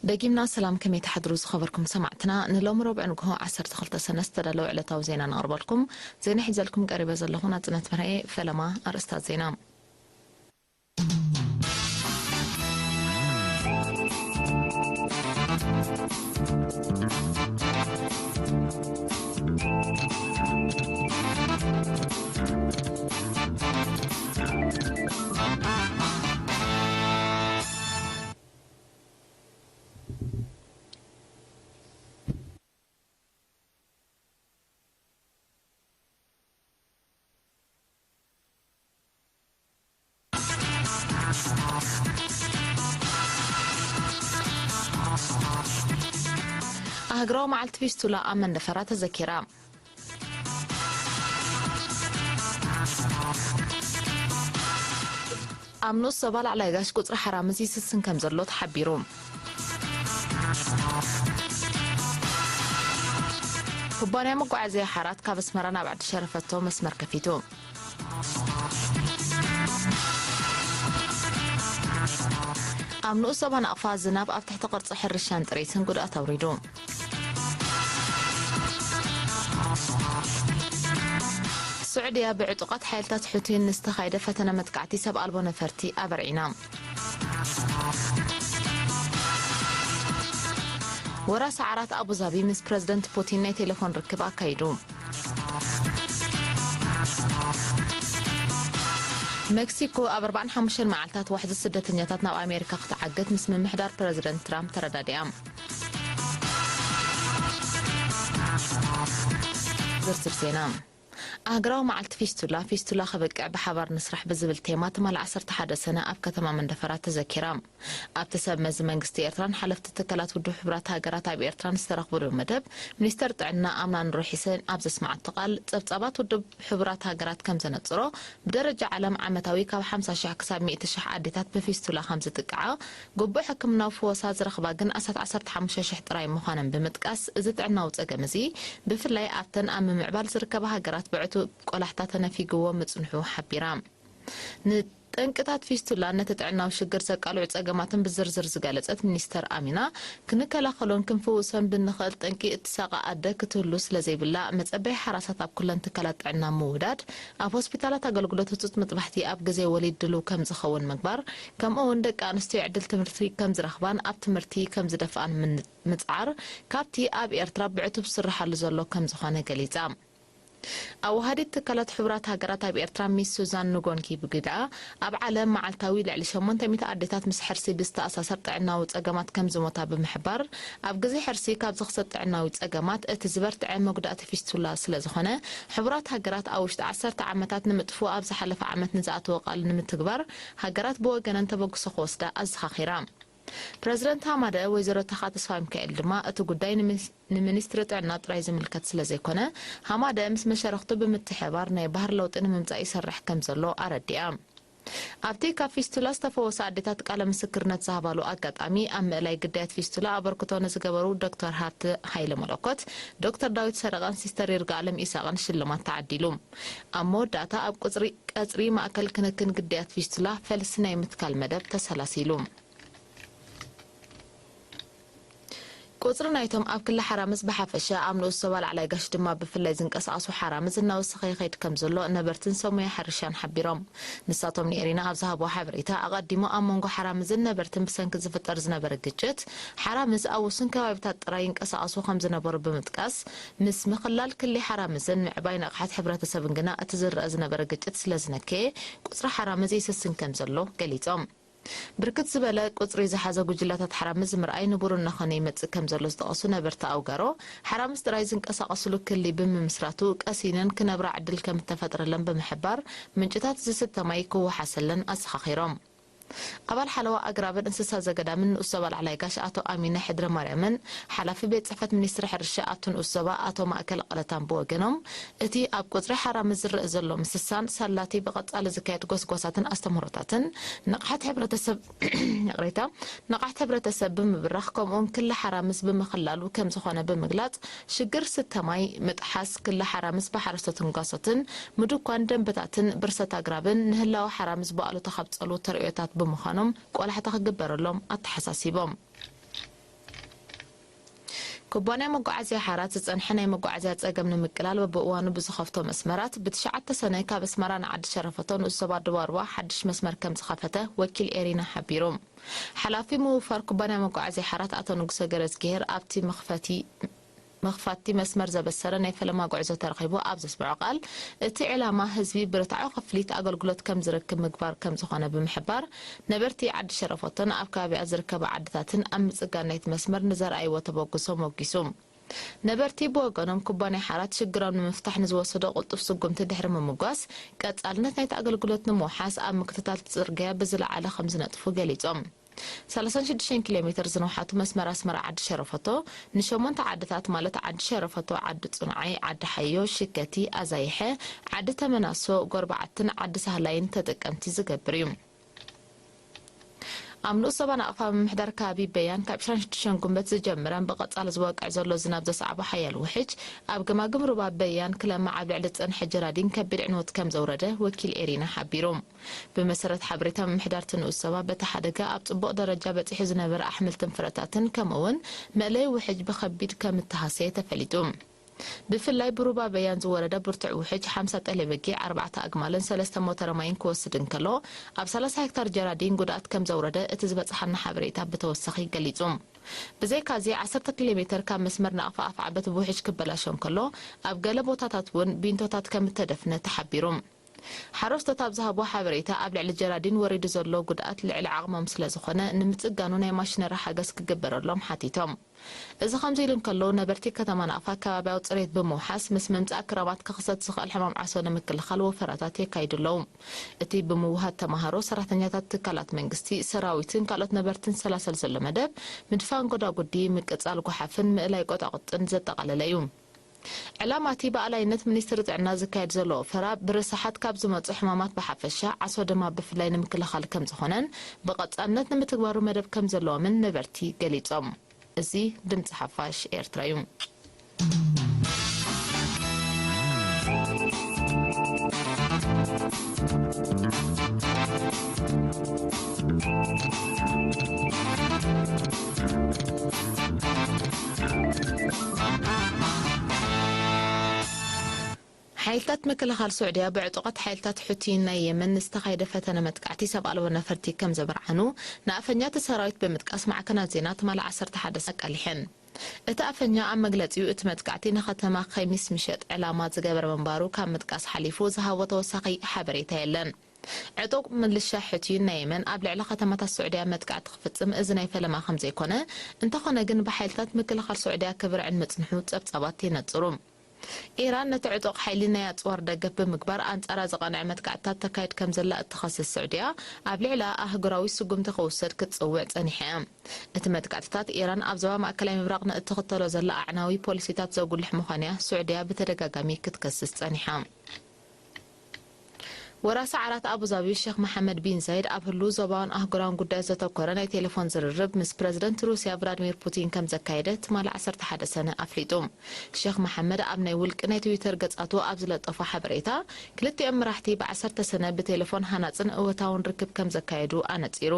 ደጊምና ሰላም፣ ከመይ ትሓድሩ ዝኸበርኩም ሰማዕትና? ንሎሚ ረቡዕ ንግሆ ዓሰርተ ክልተ ሰነ ዝተዳለወ ዕለታዊ ዜና ነቕርበልኩም። ዜና ሒዘልኩም ቀሪበ ዘለኹ ናጽነት በርሀ። ፈለማ ኣርእስታት ዜና። ኣህግራዊ መዓልቲ ፊስቱላ ኣብ መንደፈራ ተዘኪራ። ኣብ ንኡስ ዞባ ላዕላይ ጋሽ ቁጽሪ ሓራምዝ ይስስን ከም ዘሎ ተሓቢሩ። ኩባንያ መጓዓዝያ ሓራት ካብ ኣስመራ ናብ ዓዲ ሸረፈቶ መስመር ከፊቱ። ኣብ ንኡስ ዞባ ናቕፋ ዝናብ ኣብ ትሕቲ ቅርጺ ሕርሻን ጥሪትን ጉድኣት ኣውሪዱ። ስዑድያ ብዕጡቓት ሓይልታት ሑቲን ንዝተኻየደ ፈተነ መጥቃዕቲ ሰብ ኣልቦ ነፈርቲ ኣበርዒና። ወራሲ ዓራት ኣቡዛቢ ምስ ፕረዚደንት ፑቲን ናይ ቴሌፎን ርክብ ኣካይዱ። ሜክሲኮ ኣብ ኣርባዓን ሓሙሽተን መዓልታት ዋሕዚ ስደተኛታት ናብ ኣሜሪካ ክትዓግት ምስ ምምሕዳር ፕረዚደንት ትራምፕ ተረዳዲኣ። ዝርዝር ዜና። ኣህግራዊ መዓልቲ ፊስቱላ፣ ፊስቱላ ከበቅዕ ብሓባር ንስራሕ ብዝብል ቴማ ትማሊ ዓሰርተ ሓደ ሰነ ኣብ ከተማ መንደፈራ ተዘኪራ። ኣብቲ ሰብ መዚ መንግስቲ ኤርትራን ሓለፍቲ ትካላት ውድብ ሕቡራት ሃገራት ኣብ ኤርትራን ዝተረኽብሉ መደብ፣ ሚኒስተር ጥዕና ኣምና ኑርሒሰን ኣብ ዘስመዓቶ ቃል፣ ጸብጻባት ውድብ ሕቡራት ሃገራት ከም ዘነጽሮ፣ ብደረጃ ዓለም ዓመታዊ ካብ ሓምሳ ሽሕ ክሳብ ሚእቲ ሽሕ ኣዴታት ብፊስቱላ ከም ዝጥቅዓ፣ ግቡእ ሕክምናዊ ፍወሳ ዝረኽባ ግን ኣስታት ዓሰርተ ሓሙሽተ ሽሕ ጥራይ ምዃነን ብምጥቃስ፣ እዚ ጥዕናዊ ጸገም እዚ ብፍላይ ኣብተን ኣብ ምምዕባል ዝርከባ ሃገራት ብዕቱብ ቆላሕታ ተነፊግዎ ምጽንሑ ሓቢራ። ንጠንቅታት ፊስቱላን ነቲ ጥዕናዊ ሽግር ዘቃልዑ ጸገማትን ብዝርዝር ዝገለጸት ሚኒስተር ኣሚና፣ ክንከላኸሎን ክንፍውሶን ብንኽእል ጠንቂ እትሳቐ ኣደ ክትህሉ ስለ ዘይብላ፣ መጸበይ ሓራሳት ኣብ ኩለን ትካላት ጥዕና ምውዳድ፣ ኣብ ሆስፒታላት ኣገልግሎት ህጹጽ መጥባሕቲ ኣብ ግዜ ወሊድ ድሉው ከም ዝኸውን ምግባር፣ ከምኡ እውን ደቂ ኣንስትዮ ዕድል ትምህርቲ ከም ዝረኽባን ኣብ ትምህርቲ ከም ዝደፍኣን ምን-፣ ምጽዓር፣ ካብቲ ኣብ ኤርትራ ብዕቱብ ዝስርሓሉ ዘሎ ከም ዝኾነ ገሊጻ። ኣዋሃዲት ትካላት ሕቡራት ሃገራት ኣብ ኤርትራ ሚስ ሱዛን ንጎንኪ ብግዳ፣ ኣብ ዓለም መዓልታዊ ልዕሊ ሸሞንተ ሚእቲ ኣዴታት ምስ ሕርሲ ብዝተኣሳሰር ጥዕናዊ ጸገማት ከም ዝሞታ ብምሕባር፣ ኣብ ግዜ ሕርሲ ካብ ዝኽሰት ጥዕናዊ ጸገማት እቲ ዝበርትዐ መጉዳእቲ ፊስቱላ ስለ ዝኾነ፣ ሕቡራት ሃገራት ኣብ ውሽጢ ዓሰርተ ዓመታት ንምጥፍኡ ኣብ ዝሓለፈ ዓመት ንዝኣተዎ ቃል ንምትግባር፣ ሃገራት ብወገነን ተበግሶ ክወስዳ ኣዘኻኺራ። ፕረዚደንት ሃማደ ወይዘሮ ተኻ ተስፋሚካኤል ድማ፣ እቲ ጉዳይ ንምስ-፣ ንሚኒስትሪ ጥዕና ጥራይ ዝምልከት ስለ ዘይኮነ፣ ሃማደ ምስ መሻርኽቱ ብምትሕብባር ናይ ባህሪ ለውጢ ንምምጻእ ይሰርሕ ከም ዘሎ ኣረዲኣ። ኣብቲ ካብ ፊስቱላ ዝተፈወሳ ኣዴታት ቃለ ምስክርነት ዝሃባሉ ኣጋጣሚ፣ ኣብ ምእላይ ግዳያት ፊስቱላ ኣበርክቶ ንዝገበሩ ዶክተር ሃብተ ሃይለ መለኮት፣ ዶክተር ዳዊት ሰረቐን ሲስተር ይርጋኣለም ኢሳቕን ሽልማት ተዓዲሉ። ኣብ መወዳእታ፣ ኣብ ቁጽሪ ቀጽሪ ማእከል ክንክን ግዳያት ፊስቱላ ፈልሲ ናይ ምትካል መደብ ተሰላሲሉ። ቁጽሪ ናይቶም ኣብ ክሊ ሓራምዝ ብሓፈሻ፣ ኣብ ንኡስ ዞባ ላዕላይ ጋሽ ድማ ብፍላይ ዝንቀሳቐሱ ሓራምዝ እናወሰኸ ይኸይድ ከም ዘሎ ነበርትን ሰብ ሞያ ሕርሻን ሓቢሮም። ንሳቶም ንኤሪና ኣብ ዝሃብዎ ሓበሬታ፣ ኣቐዲሙ ኣብ መንጎ ሓራምዝን ነበርትን ብሰንኪ ዝፍጠር ዝነበረ ግጭት፣ ሓራምዝ ኣብ ውሱን ከባቢታት ጥራይ ይንቀሳቐሱ ከም ዝነበሩ ብምጥቃስ፣ ምስ ምኽላል ክሊ ሓራምዝን ምዕባይ ንቕሓት ሕብረተሰብን ግና እቲ ዝረኣ ዝነበረ ግጭት ስለ ዝነከየ፣ ቁጽሪ ሓራምዝ ይስስን ከም ዘሎ ገሊጾም። ብርክት ዝበለ ቁጽሪ ዝሓዘ ጉጅለታት ሓራምዝ ምርኣይ ንቡር እናኾነ ይመጽእ ከም ዘሎ ዝጠቐሱ ነበርቲ ኣውጋሮ፣ ሓራምዝ ጥራይ ዝንቀሳቐስሉ ክሊ ብምምስራቱ፣ ቀሲነን ክነብራ ዕድል ከም እተፈጥረለን ብምሕባር፣ ምንጭታት ዝስተ ማይ ክወሓሰለን ኣዘኻኺሮም። ኣባል ሓለዋ ኣግራብን እንስሳ ዘገዳምን ንኡስ ዞባ ላዕላይ ጋሽ ኣቶ ኣሚነ ሕድረ ማርያምን ሓላፊ ቤት ጽሕፈት ሚኒስትሪ ሕርሻ ኣብቲ ንኡስ ዞባ ኣቶ ማእከል ቀለታን ብወገኖም፣ እቲ ኣብ ቁጽሪ ሓራምዝ ዝረአ ዘሎ ምስሳን ሳላቲ ብቐጻሊ ዝካየድ ጎስጓሳትን ኣስተምህሮታትን ንቕሓት ሕብረተሰብ፣ ይቕሬታ፣ ንቕሓት ሕብረተሰብ ብምብራኽ፣ ከምኡውን ክሊ ሓራምዝ ብምኽላሉ ከም ዝኾነ ብምግላጽ፣ ሽግር ስተ ማይ፣ ምጥሓስ ክሊ ሓራምዝ ብሓረስቶትን ጓሶትን፣ ምድኳን ደንበታትን ብርሰት ኣግራብን ንህላወ ሓራምዝ ብኣሉታ ካብ ጸልዉ ተርእዮታት ብምዃኖም ቆላሕታ ክግበረሎም ኣተሓሳሲቦም። ኩባንያ መጓዓዝያ ሓራት ዝጸንሐ ናይ መጓዓዝያ ጸገም ንምቅላል በብእዋኑ ብዝኸፍቶ መስመራት፣ ብትሽዓተ ሰነ ካብ ኣስመራ ንዓዲ ሸረፈቶ ንኡስ ዞባ ዶባርባ ሓድሽ መስመር ከም ዝኸፈተ ወኪል ኤሪና ሓቢሩ። ሓላፊ ምውፋር ኩባንያ መጓዓዝያ ሓራት ኣቶ ንጉሰ ገረዝግሄር ኣብቲ መኽፈቲ መኽፋቲ መስመር ዘበሰረ ናይ ፈለማ ጉዕዞ ተረኺቡ ኣብ ዘስምዖ ቃል፣ እቲ ዕላማ ህዝቢ ብርትዓዊ ክፍሊት ኣገልግሎት ከም ዝረክብ ምግባር ከም ዝኾነ ብምሕባር፣ ነበርቲ ዓዲ ሸረፈቶን ኣብ ከባቢኣ ዝርከባ ዓድታትን ኣብ ምጽጋን ናይቲ መስመር ንዘርኣይዎ ተበግሶ ሞጊሱ። ነበርቲ ብወገኖም፣ ኩባንያ ሓራት ሽግሮም ንምፍታሕ ንዝወሰዶ ቅልጡፍ ስጉምቲ ድሕሪ ምምጓስ፣ ቀጻልነት ናይቲ ኣገልግሎት ንምውሓስ ኣብ ምክትታል እቲ ጽርግያ ብዝለዓለ ከም ዝነጥፉ ገሊጾም። ሰላሳን ሽዱሽተን ኪሎ ሜትር ዝነውሓቱ መስመር ኣስመራ ዓዲ ሸረፈቶ ንሸሞንተ ዓድታት፣ ማለት ዓዲ ሸረፈቶ፣ ዓዲ ጽኑዓይ፣ ዓዲ ሓዮ፣ ሽከቲ፣ ኣዛይሐ፣ ዓዲ ተመናሶ፣ ጎርባዓትን ዓዲ ሳህላይን ተጠቀምቲ ዝገብር እዩ። ኣብ ንኡስ ዞባ ናቕፋ ምምሕዳር ከባቢ በያን ካብ ዕስራን ሽዱሽተን ጉንበት ዝጀምረን ብቐጻሊ ዝወቅዕ ዘሎ ዝናብ ዘስዓቦ ሓያል ውሕጅ ኣብ ገማግም ሩባ በያን ክለምዕ ኣብ ልዕሊ ዝጸንሐ ጀራዲን ከቢድ ዕንወት ከም ዘውረደ ወኪል ኤሪና ሓቢሩ። ብመሰረት ሓበሬታ ምምሕዳር እቲ ንኡስ ዞባ፣ በቲ ሓደጋ ኣብ ጽቡቕ ደረጃ በጺሑ ዝነበረ ኣሕምልትን ፍረታትን ከምኡ'ውን መእለዪ ውሕጅ ብኸቢድ ከም እተሃሰየ ተፈሊጡ። ብፍላይ ብሩባ በያን ዝወረደ ብርቱዕ ውሕጅ ሓምሳ ጠለ በጊዕ፣ ኣርባዕተ ኣግማልን ሰለስተ ሞተረ ማይን ክወስድ እንከሎ፣ ኣብ ሰላሳ ሄክታር ጀራዲን ጉድኣት ከም ዘውረደ እቲ ዝበጽሓና ሓበሬታ ብተወሳኺ ገሊጹ። ብዘይካዚ፣ ዓሰርተ ኪሎ ሜተር ካብ መስመር ናቕፋ ኣፍዓበት ብውሕጅ ክበላሾ እንከሎ፣ ኣብ ገለ ቦታታት እውን ቢንቶታት ከም እተደፍነ ተሓቢሩ። ሓረስቶት ኣብ ዝሃብዎ ሓበሬታ፣ ኣብ ልዕሊ ጀራዲን ወሪዱ ዘሎ ጉድኣት ልዕሊ ዓቕሞም ስለ ዝኾነ፣ ንምጽጋኑ ናይ ማሽነሪ ሓገዝ ክግበረሎም ሓቲቶም። እዚ ከምዚ ኢሉ እንከሎ፣ ነበርቲ ከተማ ናቕፋ ከባብያዊ ጽሬት ብምውሓስ፣ ምስ ምምጻእ ክረማት ክኽሰት ዝኽእል ሕማም ዓሶ ንምክልኻል ወፈራታት የካይዱ ኣለዉ። እቲ ብምውሃድ ተማሃሮ፣ ሰራሕተኛታት ትካላት መንግስቲ፣ ሰራዊትን ካልኦት ነበርትን ዝሰላሰል ዘሎ መደብ፣ ምድፋን ጎዳጉዲ፣ ምቅጻል ጓሓፍን ምእላይ ቆጣቁጥን ዘጠቓለለ እዩ። ዕላማ እቲ ብኣላይነት ሚኒስትሪ ጥዕና ዝካየድ ዘሎ ወፈራ፣ ብርሳሓት ካብ ዝመጹ ሕማማት ብሓፈሻ፣ ዓሶ ድማ ብፍላይ ንምክልኻል ከም ዝኾነን፣ ብቐጻልነት ንምትግባሩ መደብ ከም ዘለዎምን ነበርቲ ገሊጾም። እዚ ድምጺ ሓፋሽ ኤርትራ እዩ። ሓይልታት ምክልኻል ስዑድያ ብዕጡቓት ሓይልታት ሑቲን ናይ የመን ዝተኻየደ ፈተነ መጥቃዕቲ ሰብ ኣልቦ ነፈርቲ ከም ዘምርዓኑ ንኣፈኛ እቲ ሰራዊት ብምጥቃስ ማዕከናት ዜና ትማሊ ዓሰርተ ሓደ ኣቃሊሐን። እቲ ኣፈኛ ኣብ መግለጺኡ፣ እቲ መጥቃዕቲ ንከተማ ኸሚስ ምሸጥ ዕላማ ዝገበረ ምንባሩ ካብ ምጥቃስ ሓሊፉ ዝሃቦ ተወሳኺ ሓበሬታ የለን። ዕጡቕ ምልሻ ሑቲን ናይ የመን ኣብ ልዕሊ ከተማታት ስዑድያ መጥቃዕቲ ክፍጽም እዚ ናይ ፈለማ ከም ዘይኮነ፣ እንተኾነ ግን ብሓይልታት ምክልኻል ስዑድያ ክብርዕን ምጽንሑ ጸብጻባት የነጽሩ። ኢራን ነቲ ዕጡቕ ሓይሊ ናይ ኣጽዋር ደገፍ ብምግባር ኣንጻራ ዝቐንዐ መጥቃዕትታት ተካይድ ከም ዘላ እትኸስስ ስዑድያ፣ ኣብ ልዕላ ኣህጉራዊ ስጉምቲ ክውሰድ ክትጽውዕ ጸኒሓ እያ። እቲ መጥቃዕትታት ኢራን ኣብ ዞባ ማእከላይ ምብራቕ ንእትኽተሎ ዘላ ኣዕናዊ ፖሊሲታት ዘጉልሕ ምዃኑ እያ ስዑድያ ብተደጋጋሚ ክትከስስ ጸኒሓ። ወራሲ ዓራት ኣቡዛቢ ሼኽ መሓመድ ቢን ዛይድ ኣብ ህሉው ዞባውን ኣህጉራውን ጉዳያት ዘተኮረ ናይ ቴሌፎን ዝርርብ ምስ ፕረዚደንት ሩስያ ቭላድሚር ፑቲን ከም ዘካየደ ትማሊ ዓሰርተ ሓደ ሰነ ኣፍሊጡ። ሼኽ መሓመድ ኣብ ናይ ውልቂ ናይ ትዊተር ገጻቱ ኣብ ዝለጠፎ ሓበሬታ፣ ክልቲኦም መራሕቲ ብዓሰርተ ሰነ ብቴሌፎን ሃናጽን እወታውን ርክብ ከም ዘካየዱ ኣነጺሩ።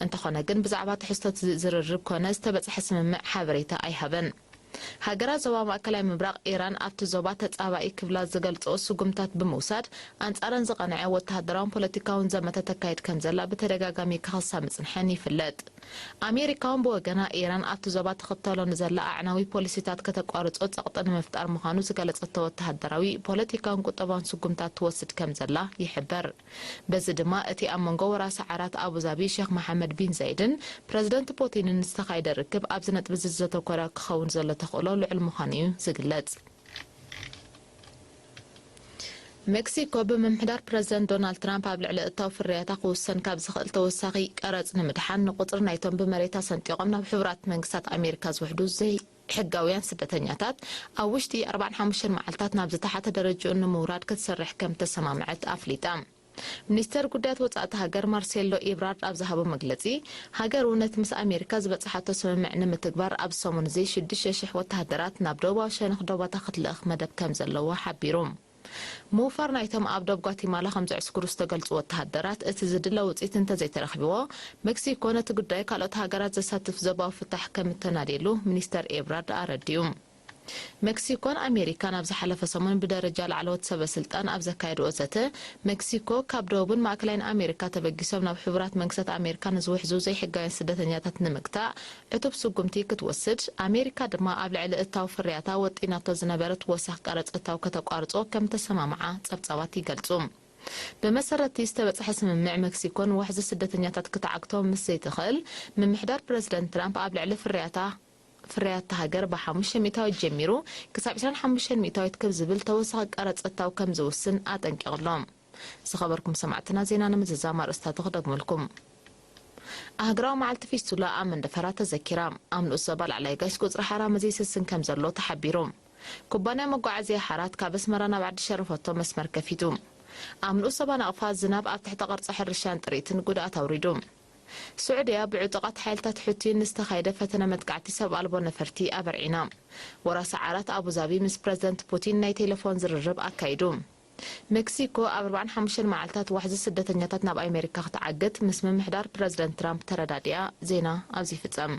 እንተኾነ ግን ብዛዕባ ትሕዝቶ እቲ ዝርርብ ኮነ ዝተበጽሐ ስምምዕ ሓበሬታ ኣይሃበን። ሃገራት ዞባ ማእከላይ ምብራቕ፣ ኢራን ኣብቲ ዞባ ተጻባኢ ክብላ ዝገልጽኦ ስጉምታት ብምውሳድ ኣንጻረን ዝቐንዐ ወተሃደራውን ፖለቲካውን ዘመተ ተካይድ ከም ዘላ ብተደጋጋሚ ክኸሳ ምጽንሐን ይፍለጥ። ኣሜሪካ እውን ብወገና፣ ኢራን ኣብቲ ዞባ ትኽተሎ ንዘላ ኣዕናዊ ፖሊሲታት ከተቋርጾ ጸቕጢ ንምፍጣር ምዃኑ ዝገለጸቶ ወተሃደራዊ፣ ፖለቲካውን ቁጠባውን ስጉምታት ትወስድ ከም ዘላ ይሕበር። በዚ ድማ እቲ ኣብ መንጎ ወራሲ ዓራት ኣቡዛቢ ሼኽ መሓመድ ቢን ዛይድን ፕረዚደንት ፑቲንን ዝተኻየደ ርክብ ኣብዚ ነጥቢ እዚ ዘተኮረ ክኸውን ዘሎ ተኽእሎ ልዑል ምዃኑ እዩ ዝግለጽ። ሜክሲኮ ብምምሕዳር ፕረዚደንት ዶናልድ ትራምፕ ኣብ ልዕሊ እታው ፍርያታ ክውሰን ካብ ዝኽእል ተወሳኺ ቀረጽ ንምድሓን ንቁጽሪ ናይቶም ብመሬት ኣሰንጢቖም ናብ ሕቡራት መንግስታት ኣሜሪካ ዝውሕዱ ዘይሕጋውያን ስደተኛታት ኣብ ውሽጢ ኣርባዓን ሓሙሽተን መዓልታት ናብ ዝተሓተ ደረጃኡ ንምውራድ ክትሰርሕ ከም ተሰማምዐት ኣፍሊጣ። ሚኒስተር ጉዳያት ወጻኢ እታ ሃገር ማርሴሎ ኢብራርድ ኣብ ዝሃቦ መግለጺ፣ ሃገሩ ነቲ ምስ ኣሜሪካ ዝበጽሓቶ ስምምዕ ንምትግባር ኣብዚ ሰሙን እዚ ሽዱሽተ ሽሕ ወተሃደራት ናብ ደቡባዊ ሸነኽ ዶባታ ክትልእኽ መደብ ከም ዘለዎ ሓቢሩ። ምውፋር ናይቶም ኣብ ዶብ ጓቲማላ ከም ዘዕስክሩ ዝተገልጹ ወተሃደራት፣ እቲ ዝድለ ውጽኢት እንተዘይተረኺብዎ፣ ሜክሲኮ ነቲ ጉዳይ ካልኦት ሃገራት ዘሳትፍ ዞባዊ ፍታሕ ከም እተናድየሉ ሚኒስተር ኤብራርድ ኣረዲኡ። ሜክሲኮን ኣሜሪካን ኣብ ዝሓለፈ ሰሙን ብደረጃ ላዕለዎት ሰበ ስልጣን ኣብ ዘካየድዎ ዘተ፣ ሜክሲኮ ካብ ደቡብን ማእከላይን ኣሜሪካ ተበጊሶም ናብ ሕቡራት መንግስታት ኣሜሪካ ንዝውሕዙ ዘይሕጋውያን ስደተኛታት ንምግታእ ዕቱብ ስጉምቲ ክትወስድ፣ ኣሜሪካ ድማ ኣብ ልዕሊ እታው ፍርያታ ወጢናቶ ዝነበረት ወሰኽ ቀረጽ እታው ከተቋርጾ ከም ተሰማምዓ ጸብጻባት ይገልጹ። ብመሰረትቲ ዝተበጽሐ ስምምዕ፣ ሜክሲኮ ንዋሕዚ ስደተኛታት ክትዓግቶ ምስ ዘይትኽእል፣ ምምሕዳር ፕረዚደንት ትራምፕ ኣብ ልዕሊ ፍርያታ ፍርያት እታ ሃገር ብ ሓሙሽተ ሚእታዊት ጀሚሩ ክሳብ ዕስራን ሓሙሽተን ሚእታዊት ክብ ዝብል ተወሳኺ ቀረጽ እታው ከም ዝውስን ኣጠንቂቑ ኣሎ። ዝኸበርኩም ሰማዕትና፣ ዜና ንምዝዛም ኣርእስታቱ ክደግመልኩም። ኣህግራዊ መዓልቲ ፊስቱላ ኣብ መንደፈራ ተዘኪራ። ኣብ ንኡስ ዞባ ላዕላይ ጋሽ ቁጽሪ ሓራ መዘይስስን ከም ዘሎ ተሓቢሩ። ኩባንያ መጓዓዝያ ሓራት ካብ ኣስመራ ናብ ዓዲ ሸረፈቶ መስመር ከፊቱ። ኣብ ንኡስ ዞባ ናቕፋ ዝናብ ኣብ ትሕቲ ቅርጺ ሕርሻን ጥሪትን ጉድኣት ኣውሪዱ። ስዑድያ ብዕጡቓት ሓይልታት ሑቲ ንዝተኻየደ ፈተነ መጥቃዕቲ ሰብ ኣልቦ ነፈርቲ ኣበርዒና። ወራሲ ዓራት ኣቡዛቢ ምስ ፕረዚደንት ፑቲን ናይ ቴሌፎን ዝርርብ ኣካይዱ። ሜክሲኮ ኣብ ኣርባዓን ሓሙሽተን መዓልታት ዋሕዚ ስደተኛታት ናብ ኣሜሪካ ክትዓግት ምስ ምምሕዳር ፕረዚደንት ትራምፕ ተረዳዲኣ። ዜና ኣብዚ ይፍጸም።